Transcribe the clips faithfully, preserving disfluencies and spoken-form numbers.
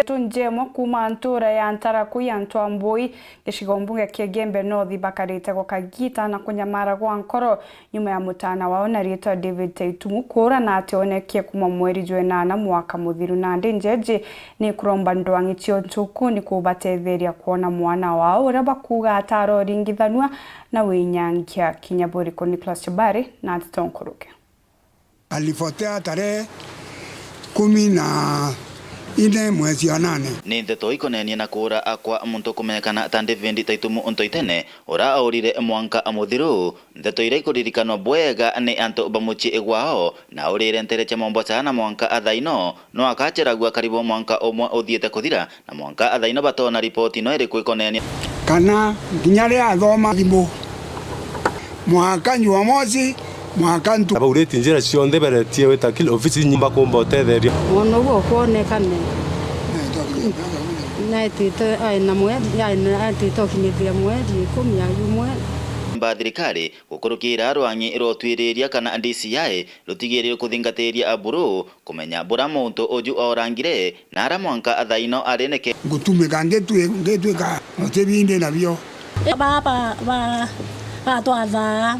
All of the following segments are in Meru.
Ndeto njemwe kuuma ntuura ya Ntaraku ya Ntwambui, gicigo mbunge kia Igembe North, bakarite gwa kagiita na kunyamara gwa nkoro nyuma ya mutaana wao na riitwa David Taitumu kuura na ati onekie kuuma mweri jwa inana mwaka muthiru. Nandi njeji ni kuromba ndwang'i cia utukuni kubatetheria kwona mwana wao uria bakuuga ataroringithanua na winyangia kinya buriku. Nicholas Chibari na nteto nkuruke. Alipotea tarehe kumi na nne mwezi wa nane. Ni nteto ikonenie na kuura kwa muntu kumenyekana ta David Taitumu Ntoitene, ura aurire mwanka muthiru. Nteto iria ikuririkanwa bwega ni antu ba mucii gwao, na aurire ntere cia Mombasa na mwanka athaino no akacheragua karibu mwanka umwe uthiite kuthira, na mwanka athaino batoona ripoti no iriku ikonenia. Kana nginya riria athoma thimu. Mwaka Jumamosi, mwaka ntu. Abaurite njira cionthe beretie wita kila ofisi nyumba kumba utetheria. Mwana uu okwonekane. Naetite, aina mweri, aina, aetite ukinyithia mweri ikumi ya yumwe. Mba thirikari gukurukira rwang'i rwa utwiriria kana D C I rutigirire kuthingatiria aburu kumenya bura muntu uju orangire, na ara mwanka athaino ari niki. Ngutumika ngitwi-, ngitwika uti bindi nabio. Baba ba-, batwathaa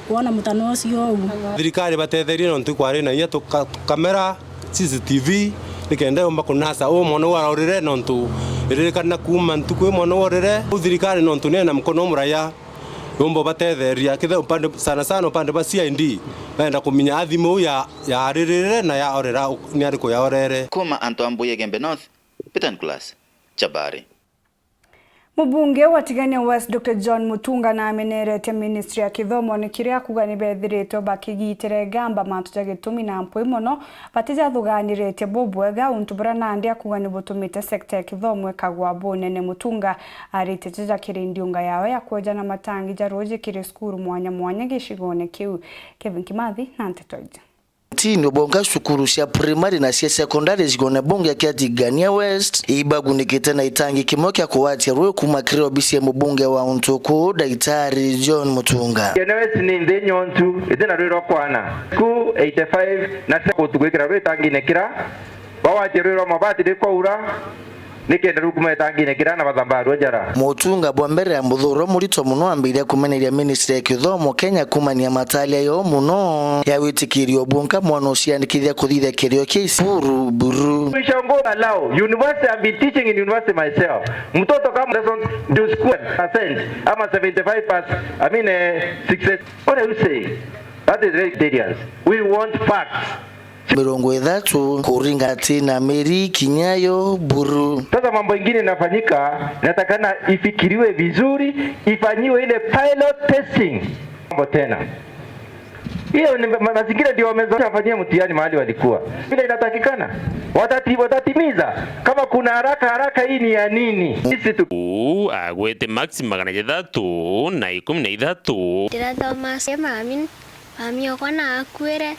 kwona mutano ucio uu. Thirikari batetherie nontu kwari na inya tuka-, kamera, C C T V, nikenda yomba kunasa u mwana uu araurire nontu iririkana kuuma ntuku ii mwana uu orire. U thirikari nontu nena mkono umuraya. Yomba ubatetheria, kethira upande, sana sana upande bwa C I D, baenda kumenya athimu ya, yaaririre na yaorera, ni ariku yaorere. Kuuma antu a Mbuya Igembe North, Peter Nicholas, Chabari. Mubunge wa Tigania West, Doctor John Mutunga, nameneretie ministry ya kithomo ni kiria akuga ni bethiritwe bakigitire ngamba mantu ja gitumi na mpwi mono batijathuganiritie bubwega, untu buria nandi akuga ni butumite sector ya kithomo ikagwa bunene. Mutunga aritie jaja kiri ndiunga yawe ya kweja na matangi ja ruuji kiri cukuru mwanya mwanya gicigone kiu. Kevin Kimathi na nteto iji. Tini ubonga cukuru cia primary na cia secondary gicigone bunge kia Tigania West ibagunikite na itangi kimwe kia kugwatia ruuji kuuma kiri obisi ya mubunge wa Untuku, Daktari John Mutunga. Tigania West ni nthi nyontu, itina ruuji rwa kwana. School eighty-five na cia kutu gwikira ruuji itangine kira, bagwatie ruuji rwa mabati rikwaura, nikenda rukuma itangine kira na bathamba rua njara. Mutunga bwa mbere ya muthuro murito mono ambiria kumeneria ministry ya kithomo Kenya kumania matalia yo mono ya witikirio bwonka mwana uciandikithia kuthithia kirio kia icukuru buru. We shall go allow university, I've been teaching in university myself. Mtoto kama doesn't do school percent ama seventy-five percent, I mean, eh, success. What are you saying? That is very dangerous. We want facts. Mirongo ithatu kuringa ati na miri kinya yo buru. Sasa mambo ingine inafanyika, natakana ifikiriwe vizuri, ifanyiwe ile pilot testing. Mambo tena. Hiyo ni ma-, mazingira ndio wameweza kufanyia mtihani mahali walikuwa. Vile inatakikana. Watati-, watatimiza. Kama kuna haraka haraka, hii ni ya nini? Sisi tu- Uu agwete max magana jathatu na ikumi na ithatu. Ndirathoma cia mami. Mami okwa na akuire,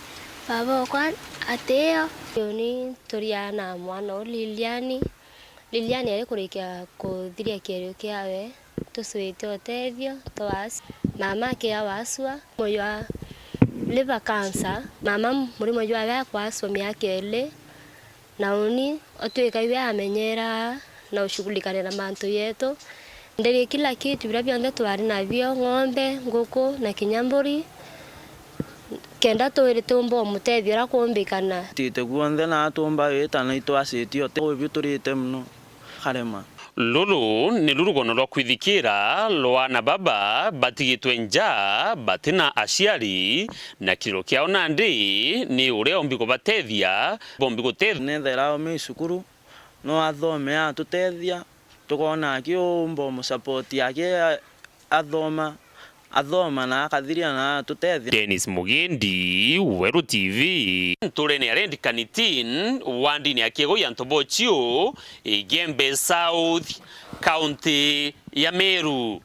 baba okwa atio. Uni turia na mwana u Liliani. Liliani ari kurikia kuthiria kierio kiawe, tucwite utethio twa as-, mama akiawa aswa, mujwa liver cancer, mama murimo jwawe akwaswa miaka iri. Na uni, utwika iwe amenyera na ushughulikane na mantu yetu. Ndege kila kitu, biria bionthe twari nabio, ng'ombe, nguku, na kinya mburi, kenda twiri tumba umutethia uria kumbikana. Tite guonthe na atumba wita na itwacitie uti ubiu turite mono. Karema. Ruru niru rugono rwa kwithikira rwa ana baba batigitwe nja, batina aciari, na kiriro kiao nandi ni uria umbi kubatethia, bombi gutethia. Nethera aume cukuru, no athome atutethia, tukona aki umba umusupport aki athoma, athoma na akathiria na atutethia. Dennis Mugendi, Weru T V. Nturene ya Red Kanitin, wandini ya Kiego ya Ntobochio, Igembe South, kaunti ya Meru.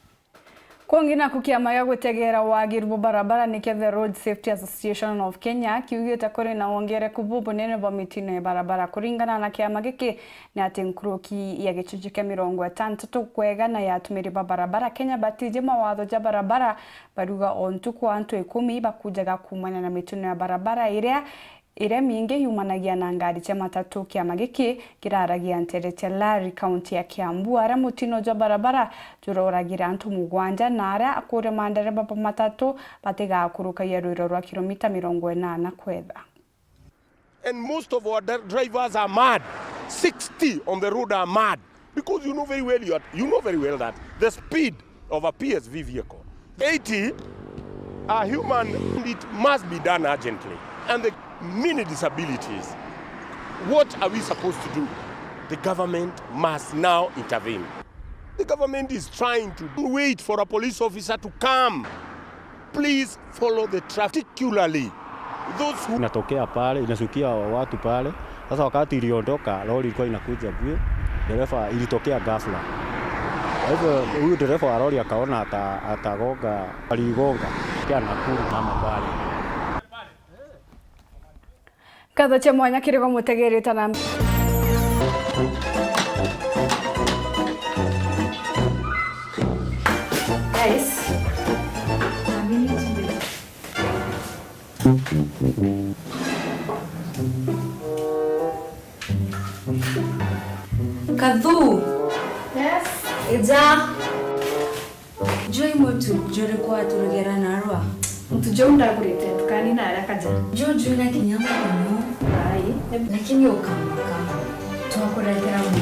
Kungi naku kiama gia gutegera wagiru bwa barabara nikio The Road Safety Association of Kenya kiugite kuri na wongereku bubunene bwa mitino ya barabara. Kuringana na kiama giki, ni ati nkuruki ya gicunji kia mirongo itantatu kwa igana ya atumiri ba barabara Kenya batiji mawatho ja barabara, baruga o ntuku antu ikumi bakujaga kuumania na mitino ya barabara iria iria mingi yumanagia na ngari cia matatu. Kiama giki kiraragia nteere cia Lari, kaunti ya Kiambu, aria mutino jwa barabara juroragire antu mugwanja, na aria akuria mandereba ba matatu batigakurukagia rwiro rwa kilomita mirongo inana kwetha. And most of our dri-, drivers are mad. Sixty on the road are mad. Because you know very well, you are, you know very well that the speed of a P S V vehicle, eighty, a human, it must be done urgently. And the many disabilities, what are we supposed to do? The government must now intervene. The government is trying to wait for a police officer to come. Please follow the traffic, particularly those who... Inatokea pale, inashukia watu pale. Sasa wakati iliondoka, lori ilikuwa inakuja mbio, dereva, ilitokea ghafla. Kwa hivyo, huyu dereva wa lori akaona ata-, atagonga, aligonga. Pia Nakuru mama pale. Nkatho cia mwanya kiri bo mutegerite na... Guys, a minute. Kathu. Yes. Ija. Juu i mutu juriku waturugera narua? Mutu juu ndagurite ndukani na aria kaja. Juu jwina kinya muno. Ai. Lakini ukamaka. Twakuretera mutu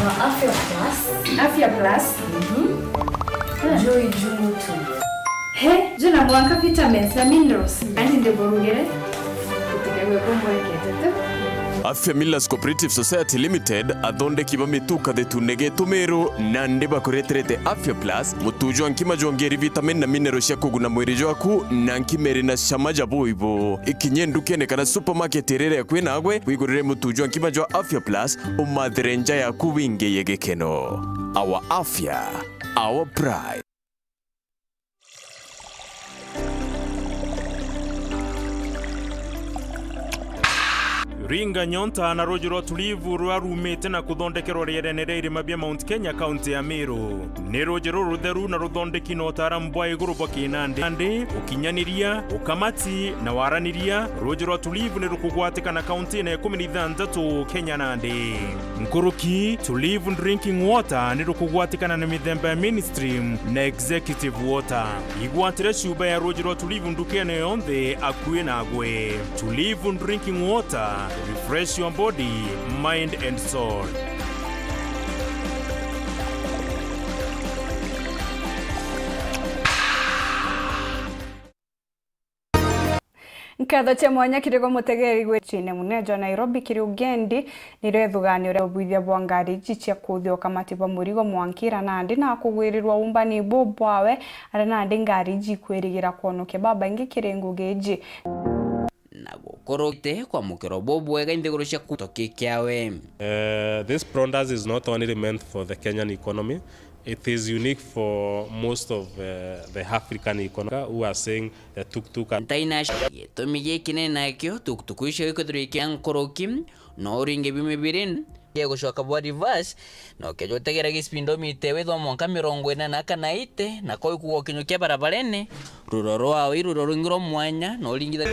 jwa Afya Plus. Afya Plus? Mhm. Juu i juu mutu. He, juu na mwanka vitamins na minerals. Kandi ndiburugire. Gutikagwe kumbwekete tu. Afya Millers Cooperative Society Limited, athondeki ba mitu kathitune getu Meru, nandi bakureterete Afya Plus, mutu jwa nkima jwongeri vitamin na mineral cia kuguna mwiri jwaku, na nkima iri na cama ja buibu. Ikinye ndukene kana supermarket iria iri akui nagwe, wigurire mutu jwa nkima jwa Afya Plus, umathire nja yaku wingiye gikeno. Our Afya, our pride. Ringa nyonta na ruuji rwa Tulivu ruria ruumite na kuthondekerwa rierene ria irima bia Mount Kenya, kaunti ya Meru. Ni ruuji rurutheru na ruthondeki na utaaramu bwa iguru bwa kinandi. Nandi, ukinyaniria, ukamati na waraniria, ruuji rwa Tulivu ni rukugwatikana kauntine ikumi na ithanthatu Kenya nandi. Nkuruki, Tulivu Drinking Water ni rukugwatikana na mithemba ya mainstream na executive water. Igwatire cuba ya ruuji rwa Tulivu ndukene yonthe akui nagwe. Tulivu Drinking Water, refresh your body, mind and soul. Nkatho cia mwanya kiri gwe mutegeri gwe chine munene jwa Nairobi kiri ugendi, nirio ithugani uria ubuithia bwa ngari iji cia kuuthia ukamati bwa murigo mwankira nandi na kugwirirwa umbani bubwawe, aria nandi ngari iji ikwirigira kwonokia babaingi kiri ngugi iji. Na gukurukite kwa mukiro bubwega inthiguru cia kutoki kiawe. Eh, this product is not only meant for the Kenyan economy, it is unique for most of, eh, the African economy who are saying the tuk-tuk. Ntaina gitumi giki ni nakio tukutuku icio ikwithirwa ikia nkuruki, no uringe biumia biri, gia gucoka bwa reverse, na ukeja utegera gi speedometer withwa mwanka mirongo ina na kana eighty, na kau ikuga ukinyukia barabarene, ruro rwawe i ruro rungi rwa mwanya, na uringitha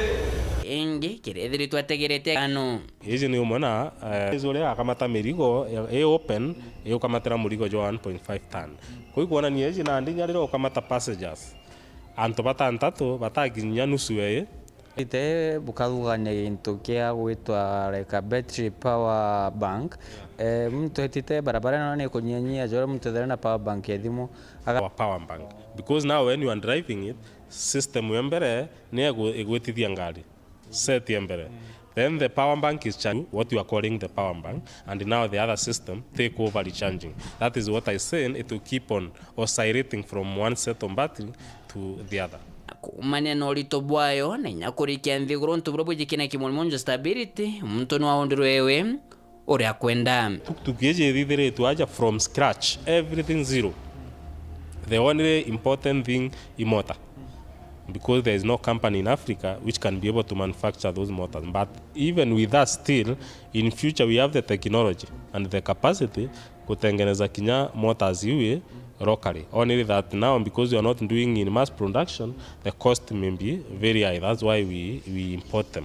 ingi kiria ithiritwe ategerete ano. Iji ni umwe na, eh, uria akamata mirigo i open, igukamatira murigo jwa one point five ton. Kuu ikwonania iji nandi inya riria ukamata passengers, antu batantatu batakinyia nusu ya ii. Ite bukathugania gintu kia gwitwa like a battery power bank. Eh, muntu etite barabara ino ni kunyianyia jore muntu ethire na power bank ya thimu. Aga- Our power bank. Because now when you are driving it, system ya mbere ni ya gu-, igwitithia ngari. Set ya mbere. Then the power bank is charging what you are calling the power bank, and now the other system take over recharging. That is what I say, it will keep on oscillating from one set of battery to the other. Na kuumania na urito bwayo, na inya kurikia nthiguru untu buria bwijikire na kimurimonjo stability, muntu no aundirwe ewe uria akwenda. Tuktuk iji ithithiritwe aja from scratch, everything zero. The only important thing i motor, because there is no company in Africa which can be able to manufacture those motors. But even with us still, in future we have the technology and the capacity Kutengeneza kinya motors iu i locally. Only that now, because you are not doing in mass production, the cost may be very high. That's why we, we import them.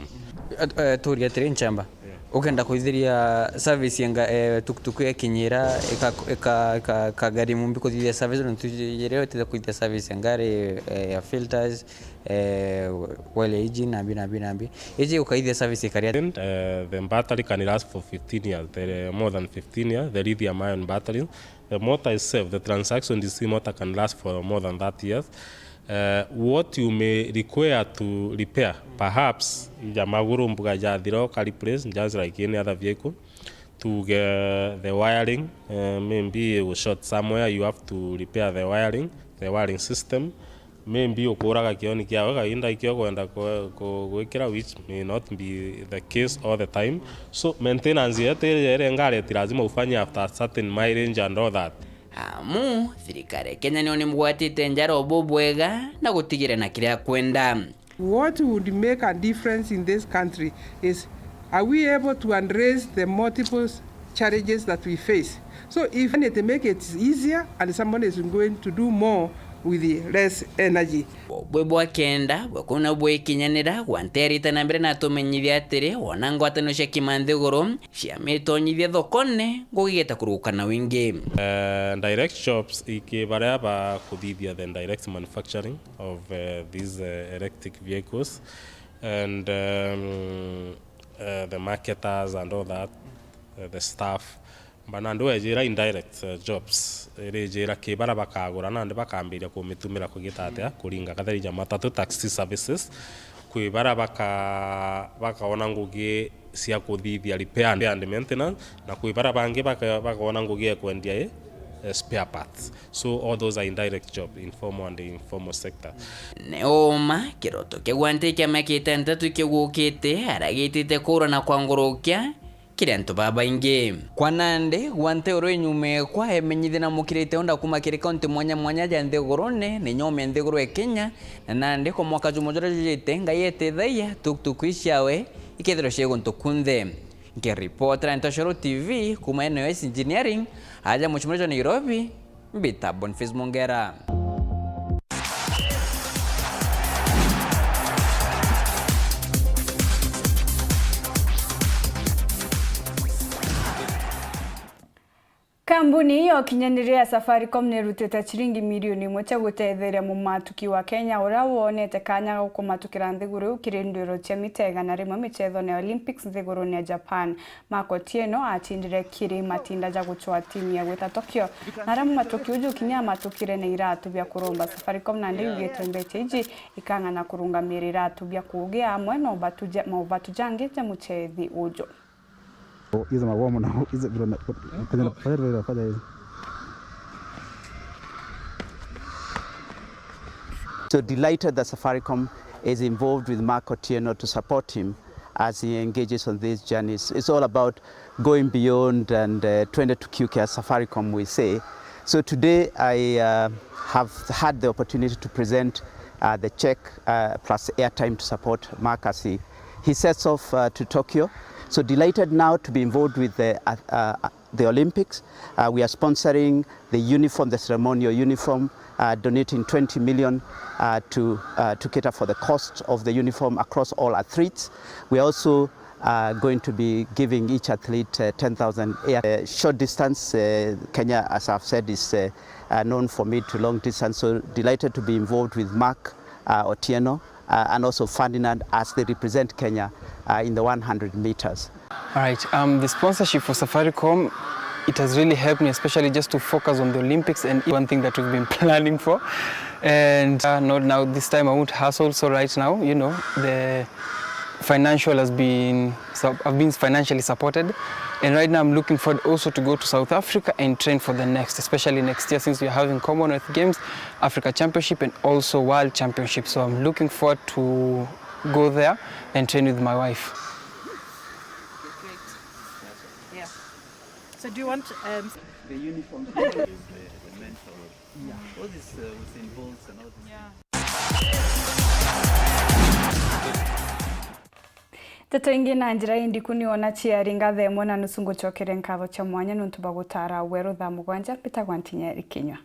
At-, eh, tuuria atiri, Nchamba, ukenda kuithiria service ya nga-, eh, tukutuku ya kinyira, ika, ika, ika, ika ngari mumbi kuthithia service, nontu yeria utithia kuithia service ya ngari, eh, ya filters, eh, oil ya engine, nambi, nambi, nambi. Iji ukaithia service ikaria. Uh, the battery can last for fifteen years, the, more than fifteen years, the lithium ion battery. The motor is safe, the transaction D C motor can last for more than thirty years. Uh, what you may require to repair, perhaps, ya maguru mbuga jathira uka replace, just like any other vehicle. Tuge the wiring, uh, maybe you short somewhere, you have to repair the wiring, the wiring system. Maybe ukuraga kioni kiawe kainda ikio kwenda ku-, ku-, gwikira, which may not be the case all the time. So maintenance yetu ile, ile ngari ti lazima ufanye after a certain mileage and all that. Amu thirikari ya Kenya niyo nimugwatite njara o bubwega na gutigira na kiria akwenda. What would make a difference in this country is, are we able to address the multiple challenges that we face? So if it make it easier and someone is going to do more with the less energy. Bwe bwa kenda bwe kuna bwikinyanira gwanterite na mbere na tumenyithia atiri wona ngwataniro cia kimanthiguru cia mitonyithia thokone ngugi igeta kuruguka na wingi. Eh, direct shops iki baria ba kuthithia the direct manufacturing of, eh, these, eh, electric vehicles and, um, eh, the marketers and all that, eh, the staff. Bana ndu ejira indirect, eh, jobs, irijira ki bara bakagura nandi bakambiria kumitumira kugita atia, kuringa katheri ja matatu, taxi services, kwi bara baka-, bakaona ngugi cia kuthithia repair and, and maintenance, na kwi bara bangi baka-, bakaona ngugi ya kwendia i, eh, spare parts. So all those are indirect job, informal and informal sector. Ni uma kiroto kia gwanti kiama kitantatu kiu gukite aragitite kuura na kwangurukia kiri antu babaingi. Kwa nandi, gwanti uru inyumekwa emenyithie na mukirite unda kuma kiri kaunti mwanya mwanya ja nthigurune, ni nyome nthiguru e Kenya, na nandi kwa mwaka jumwe juria jujite, Ngai etithagia, tuktuku iciawe ikethirwa cie guntu kunthe. Nkiripotera Ntoshoro T V kuma N O S Engineering, aja mucimuri jwa Nairobi, mbita Boniface Mongera. Kambuni ya ukinyaniria ya Safaricom nirutite ciringi milioni imwe cia gutetheria mumatuki wa Kenya uria wonete kanya ga gukumatukira nthiguru iu kiri ndwiro cia mita igana rimwe micethone ya Olympics nthigurune ya Japan. Mark Otieno acindire kiri matinda ja gucwaa timu ya gwita Tokyo, na aria mumatuki uju kinya amatukire na iratu bia kuromba Safaricom, nandi yugite mbeca iji ikang'ana kurungamira iratu bia kuugia amwe na ubatu ja-, maubatu jangi ja muchethi uju. Hizo mabomu na hizo vile na-, fanya, fanya, fanya, fanya hizo. So delighted that Safaricom is involved with Mark Otieno to support him as he engages on these journeys. It's all about going beyond and, uh, twende tukiuke, as Safaricom we say. So today I, uh, have had the opportunity to present, uh, the check, uh, plus airtime to support Mark as he, he sets off, uh, to Tokyo. So delighted now to be involved with the, uh, uh, the Olympics. Uh, we are sponsoring the uniform, the ceremonial uniform, uh, donating twenty million, uh, to, uh, to cater for the cost of the uniform across all athletes. We are also, uh, going to be giving each athlete, uh, ten thousand air, uh, short distance. Uh, Kenya, as I've said, is, uh, uh, known for mid to long distance. So delighted to be involved with Mark, uh, Otieno, uh, and also Ferdinand as they represent Kenya, uh, in the one hundred meters. All right, um, the sponsorship for Safaricom, it has really helped me, especially just to focus on the Olympics, and one thing that we've been planning for. And, uh, not now, this time I won't hustle. So right now, you know, the financial has been, so I've been financially supported. And right now I'm looking forward also to go to South Africa and train for the next, especially next year, since we are having Commonwealth Games, Africa Championship, and also World Championship. So I'm looking forward to go there and train with my wife. Great. Yeah. So do you want, um, the uniform is the, the mentor. Yeah. All this, uh, Usain Bolts and all this. Yeah. Nteto ingi na njira indiku ni wona ciaringa thaa imwe na nusu. Ngucokere nkatho cia mwanya niuntu bwa gutara weru thaa mugwanja. Mbitagwa Ntinyeri Kinyua.